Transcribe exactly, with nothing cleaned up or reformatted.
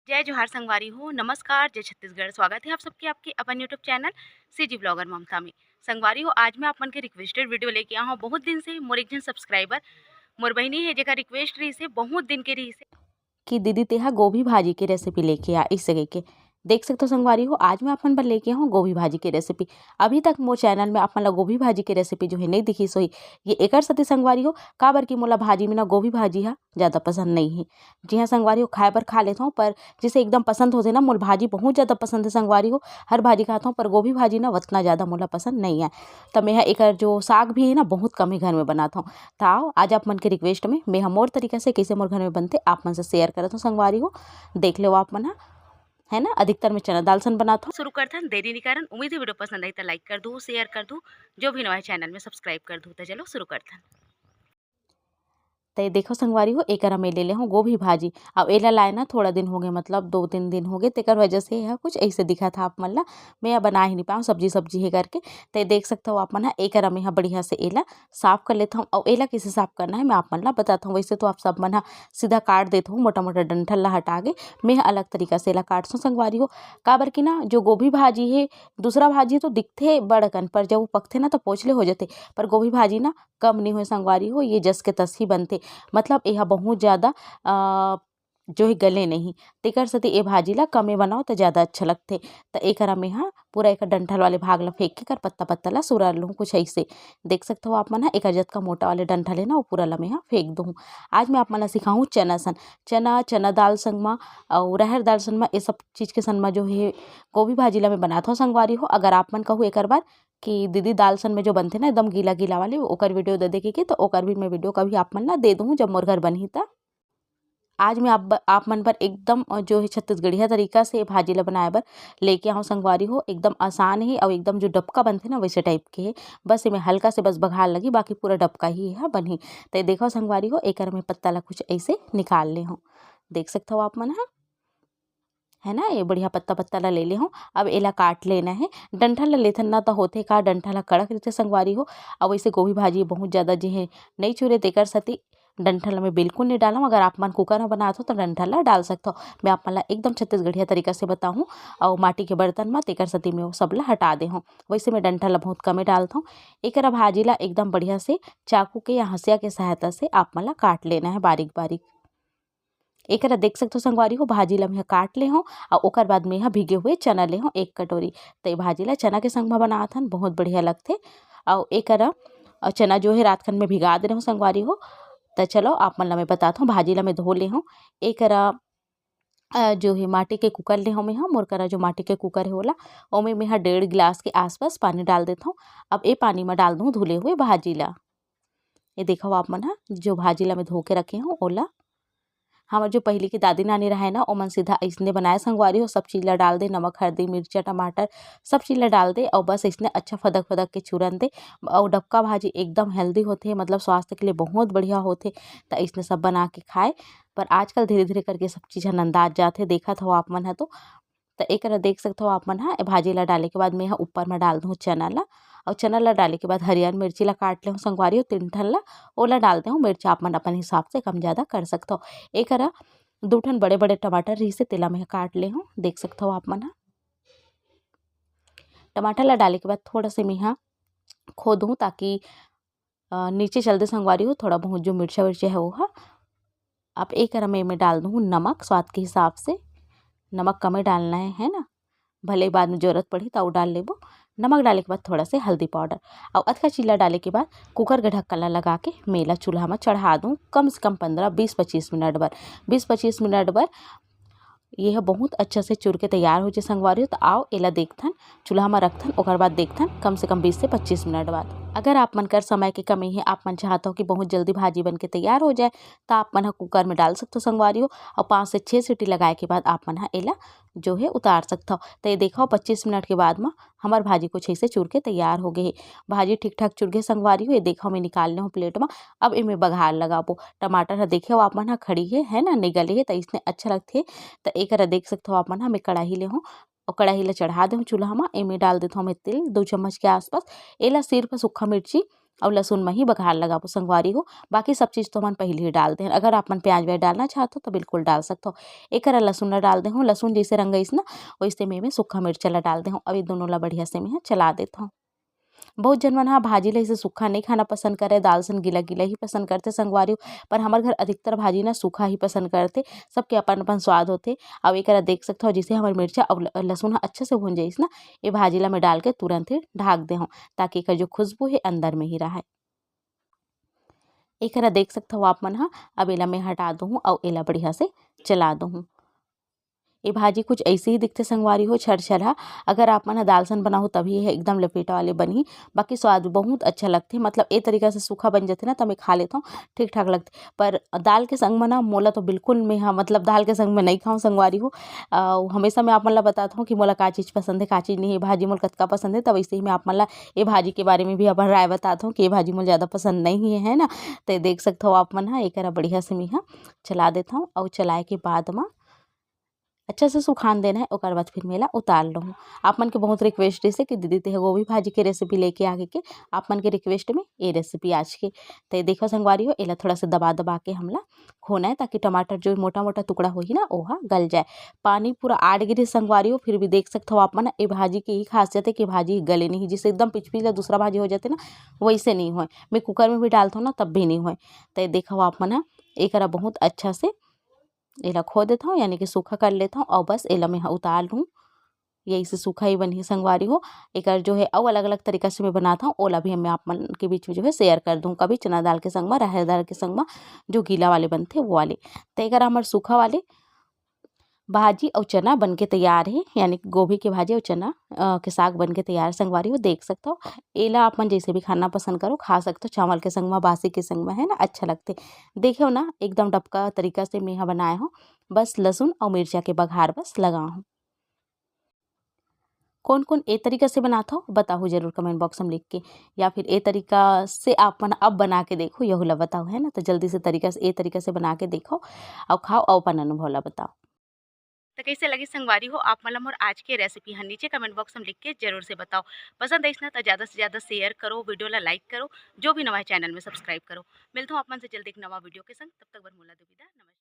जय जोहार संगवारी हो, नमस्कार, जय छत्तीसगढ़। स्वागत है आप सबके आपके अपन YouTube चैनल सीजी ब्लॉगर ममता में। संगवारी हो, आज मैं आप मन के रिक्वेस्टेड वीडियो लेके आया हूँ। बहुत दिन से मोर एक जन सब्सक्राइबर, मोर बहिनी है, जेकर रिक्वेस्ट रही से, बहुत दिन के रही से कि दीदी तेहा गोभी भाजी के रेसिपी लेके आ, इस जगह के। देख सकते हो संगवारी हो, आज मैं अपन बर लेके आया हूँ गोभी भाजी के रेसिपी। अभी तक मोर चैनल में आप मन ला गोभी भाजी के रेसिपी जो है नहीं दिखी सोई, ये एकर सेती संगवारी हो, काबर कि मोला भाजी में ना गोभी भाजी हा ज़्यादा पसंद नहीं है। जी हाँ संगवारी हो, खाए बर खा लेथव, पर जिसे एकदम पसंद होथे ना, मोला भाजी बहुत ज़्यादा पसंद है संगवारी हो, हर भाजी खाथव, पर गोभी भाजी ना उतना ज़्यादा मोला पसंद नहीं है। त मेहा एकर जो साग भी है ना, बहुत कम ही घर में बनाथव। त आओ, आज आप मन के रिक्वेस्ट में मेहा मोर तरीका से कैसे मोर घर में बनथे, आप मन से शेयर करत हव संगवारी हो, देख लेव आप मन हा, है ना। अधिकतर मैं चना दाल सन बनाथव। शुरू करथन, देरी नहीं करन। उम्मीद है वीडियो पसंद आई त लाइक कर दू, शेयर कर दू, जो भी नवा चैनल में सब्सक्राइब कर दू। त चलो शुरू करथन। त ये देखो संगवारी हो, एकरा मैं ले ले हूँ गोभी भाजी। अब एला लाए ना थोड़ा दिन हो गए, मतलब दो तीन दिन हो गए, तेकर वजह से यह कुछ ऐसे दिखा था आप मन ला। मैं यह बना ही नहीं पाऊँ, सब्जी सब्जी है करके। त ये देख सकते हो आप मन हा, एकरा मैं हा बढ़िया से एला साफ कर लेता हूँ। और एला कैसे साफ करना है मैं आप मन ला बताता हूँ। वैसे तो आप सब मन हा सीधा काट देते हो मोटा मोटा डंठल ला हटा के, मैं हा अलग तरीका से एला काटसों संगवारी हो। काबर कि ना जो गोभी भाजी है, दूसरा भाजी तो दिखथे बड़ अकन, पर जब वो पकथे ना तो पोचले हो जाथे, पर गोभी भाजी ना कम नहीं होए संगवारी हो, ये जस के तस ही बनथे। मतलब एहा बहुत ज़्यादा अ, जो है गले नहीं, तेकर सेती ए भाजी ला कमे बनाओ तो ज़्यादा अच्छा लगथे। त एकरा में हा पूरा एकर डंठल वाले भाग ला फेंक के एकर पत्ता पत्ता ला सुरर लूँ कुछ ऐसे। देख सकते हो आप मन हा, एकर जतका मोटा वाले डंठल है ना, वो पूरा ला मैं हा फेंक दूँ। आज मैं आप मन ला सिखाऊँ चना सन, चना, चना दाल संग मा और रहर दाल संग मा, ये सब चीज़ के संग मा जो है गोभी भाजी ला मैं बनात हूँ संगवारी हो। अगर आप मन कहू एकर बार कि दीदी दाल सन में जो बनथे ना एकदम गीला गीला वाले, ओकर वीडियो दे दे के, के, तो ओकर भी मैं वीडियो कभी आप मन ला दे दूँ जब मोर घर बनही त। आज मैं आप ब-, आप मन बर एकदम, अ, जो है छत्तीसगढ़िया तरीका से भाजी ला बनाए बर लेके आऊँ संगवारी हो। एकदम आसान ही और एकदम जो डबका बनथे ना वैसे टाइप के है। बस एमे हल्का से बस बघार लगी, बाकी पूरा डबका ही है बनही। तो ये देखो संगवारी हो, एकर मैं पत्ता ला कुछ ऐसे निकाल ले हूँ। देख सकते हो आप मन हा, है ना, ये बढ़िया पत्ता पत्ता ला ले ले हूँ। अब एला काट लेना है। डंठल ला लेथन ना तो होथे का, डंठल ला कड़क रहिथे संगवारी हो। अब वैसे गोभी भाजी बहुत ज़्यादा जे है नहीं चुरे, तेकर सेती डंठल में बिल्कुल नहीं डालूँ। अगर आप मन कुकर में बनात हो तो डंठल ला डाल सकत हो। मैं आप मन ला एकदम छत्तीसगढ़िया तरीका से बताहूँ और माटी के बर्तन में, तेकर सेती मैं वो सब ला हटा दे हूँ। वैसे मैं डंठल ला बहुत कमे डालत हूँ। एकरा भाजी ला एकदम बढ़िया से चाकू के या हंसिया के सहायता से आप मन ला काट लेना है बारीक बारीक। एकरा देख सकत हो संगवारी हो, भाजी ला मैं काट ले हूँ और ओकर बाद मैं हा भीगे हुए चना ले हूँ एक कटोरी। तो ये भाजी ला चना के संग में बनात हन, बहुत बढ़िया लगथे। और एकरा, अ, चना जो है रात खन में भिगा दे रहूँ संगवारी हो। तो चलो आप मन ला मैं बतात हूँ, भाजी ला मैं धो ले हूँ। एकरा, अ, जो है माटी के कुकर ले हूँ मैं हा, मोर करा जो माटी के कुकर है ओला, ओमे मैं हा डेढ़ गिलास के आसपास पानी डाल देत हूँ। अब ए पानी में डाल दूँ धुले हुए भाजी ला। ये देखो आप मन हा, जो भाजी ला मैं धो के रखे हूँ ओला। हमर जो पहिली के दादी नानी रहे ना, ओमन सीधा अइसने बनाए संगवारी हो, सब चीज ला डाल दे, नमक, हरदी, मिर्चा, टमाटर, सब चीज ला डाल दे और बस अइसने अच्छा फदक फदक के चूरन दे। और डबका भाजी एकदम हेल्दी होथे, मतलब स्वास्थ्य के लिए बहुत बढ़िया होथे, त अइसने सब बना के खाए। पर आजकल धीरे धीरे करके सब चीज ह नंदात जाथे, देखत हो आप मन ह तो। त एकरा देख सकत हो आप मन ह, ए भाजी ला डाले के बाद मैं ह ऊपर म डाल दूँ चना ला, और चना ला डाले के बाद हरियर मिर्ची ला काट ले हूँ संगवारी हो तीन ठन ला, ओला डाल दे हूँ। मिर्चा आप मन अपन हिसाब से कम ज्यादा कर सकत हो। एकरा दू ठन बड़े बड़े टमाटर रहिसे, तेला मैं ह काट ले हूँ, देख सकत हो आप मन ह। टमाटर ला डाले के बाद थोड़ा से मैं ह खो दूँ, ताकि अ, नीचे चल दे संगवारी हो, थोड़ा बहुत जो मिर्चा विर्चा है वो ह। अब एकरा में मैं डाल दूँ नमक स्वाद के हिसाब से। नमक कमे डालना है, है ना, भले बाद में जरूरत पड़ही त वो डाल लेबो। नमक डाले के बाद थोड़ा से हल्दी पाउडर और अतका चीज ला डाले के बाद कुकर के ढक्कन ला लगा के मैं एला चूल्हा में चढ़ा दूँ कम से कम पंद्रह, बीस, पच्चीस मिनट बर। बीस पच्चीस मिनट बर ये ह बहुत अच्छा से चुर के तैयार हो जाए संगवारी हो। तो आओ एला देखथन, चूल्हा म रखथन, ओकर बाद देखथन कम से कम बीस से पच्चीस मिनट बाद। अगर आप मन कर समय के कमी है, आप मन चाहत हो कि बहुत जल्दी भाजी बन के तैयार हो जाए, त आप मन ह कुकर में डाल सकथो संगवारी हो, और पाँच से छः सीटी लगाए के बाद आप मन ह एला जो है उतार सकथो। तो ये देखो पच्चीस मिनट के बाद म हमर भाजी कुछ ऐसे चुर के तैयार हो गए हे। भाजी ठीक ठाक चुर गए संगवारी हो, ये देखो मैं निकाल ले हूँ प्लेट म। अब एमे बघार लगाबो। टमाटर ह देखे हो आप मन ह खड़ी है, है ना, नहीं गले है, त इसने अच्छा लगथे। त एकरा देख सकथो आप मन ह, मैं कढ़ाई ले हूँ और कढ़ाई ला चढ़ा दे हूँ चूल्हा म। एमे डाल देथो मैं तेल दो चम्मच के आसपास। एला सिर्फ सूखा मिर्ची अउ लहसुन में ही बघार लगाबो संगवारी हो। बाकी सब चीज़ तो हमन पहले ही डाल देहन। अगर आप मन प्याज व्याज डालना चाहत हो तो बिल्कुल डाल सकत हो। एकरा लहसुन ला डाल देहूँ। लहसुन जैसे रंग आइस ना, वैसे में मैं सूखा मिर्चा ला डाल देहूँ। अब ये दोनों ला बढ़िया से मैं चला देत हूँ। बहुत झन मन ह भाजी ला ऐसे सूखा नहीं खाना पसंद करे, दाल सन गीला गीला ही पसंद करथे संगवारी हो। पर हमर घर अधिकतर भाजी ना सूखा ही पसंद करथे। सबके अपन अपन स्वाद होथे। अब एकरा देख सकत हो, जैसे हमर मिर्चा अउ ल-, लहसुन ह अच्छा से भुन जाइस ना, ये भाजी ला मैं डाल के तुरंत ही ढाक दे हूँ, ताकि एकर जो खुशबू है अंदर में ही रहे। एकरा देख सकत हो आप मन ह। अब एला मैं हटा दूँ अउ एला बढ़िया से चला दूँ। ये भाजी कुछ ऐसे ही दिखथे संगवारी हो, छरछरहा। अगर आप मन ह दाल सन बनाहू तभी ये एकदम लपेटा वाले बनही, बाकी स्वाद बहुत अच्छा लगथे। मतलब ए तरीका से सूखा बन जाथे ना, त मैं खा लेथव, ठीक ठाक लगथे। पर दाल के संग म ना मोला तो बिल्कुल मैं ह, मतलब दाल के संग में नहीं खाऊँ संगवारी हो। अउ हमेशा मैं आप मन ला बतात हूँ कि मोला का चीज़ पसंद है, का चीज़ नहीं है, भाजी मोला कतका पसंद है। त वैसे ही मैं आप मन ला ये भाजी के बारे में भी अपन राय बतात हूँ कि ये भाजी मोला ज़्यादा पसंद नहीं है, है ना। तो देख सकत हो आप मन ह, एकरा बढ़िया से मैं ह चला देथव अउ चलाए के बाद म अच्छा से सुखान देना है, ओकर बाद फिर मैं एला उतार लूँ। आप मन के बहुत रिक्वेस्ट रहिसे कि दीदी तेह गोभी भाजी के रेसिपी लेके आगे के, आप मन के रिक्वेस्ट में ये रेसिपी आज के। तो ये देखो संगवारी हो, एला थोड़ा सा दबा दबा के हमला खोना है, ताकि टमाटर जो मोटा मोटा टुकड़ा होही ना, ओहा गल जाए। पानी पूरा आड़ गिरे संगवारी हो, फिर भी देख सकत हो आप मन, ये भाजी के ही खासियत है कि भाजी गले नहीं, जिससे एकदम पिचपिच ला दूसरा भाजी हो जाथे ना, वैसे नहीं होए। मैं कुकर में भी डालथव ना, तब भी नहीं होए। तो ये देखो आप मन ह, एकरा बहुत अच्छा से एला खो देथव, यानी कि सूखा कर लेथव, अउ बस एला मैं ह उतार लूँ। यही से सूखा ही बनही संगवारी हो। एकर जो है अउ अलग-अलग तरीका से मैं बनात हव, ओला भी मैं आप मन के बीच में जो है शेयर कर दूँ। कभी चना दाल के संग म, राहर दाल के संग म, जो गीला वाले बनथे वो वाले। त एकर हमर सूखा वाले भाजी अउ चना बन के तैयार हे, यानी कि गोभी के भाजी अउ चना, अ, के साग बन के तैयार संगवारी हो, देख सकत हो। एला आप मन जैसे भी खाना पसंद करो, खा सकत हो, चावल के संग म, बासी के संग म, है ना, अच्छा लगथे। देखो ना, एकदम डबका तरीका से मैं ह बनाए हव, बस लहसुन अउ मिर्चा के बघार बस लगा हव। कौन-कौन ए तरीका से बनात हो, बताहू जरूर कमेंट बॉक्स में लिख के, या फिर ए तरीका से आप मन अब बना के देखो, यहू ला बताओ, है ना। तो जल्दी से तरीका से, ए तरीका से बना के देखो अउ खाओ अउ अपन अनुभव ला बताओ। तो कैसे लगी संगवारी हो आप मन ला मोर आज के रेसिपी ह, नीचे कमेंट बॉक्स में लिख के जरूर से बताओ। पसंद आइस ना तो ज़्यादा से ज़्यादा शेयर करो, वीडियो ला लाइक करो, जो भी नवा चैनल में सब्सक्राइब करो। मिलता हूँ आप मन से जल्दी एक नवा वीडियो के संग, तब तक बर मोला दो विदा, नमस्कार।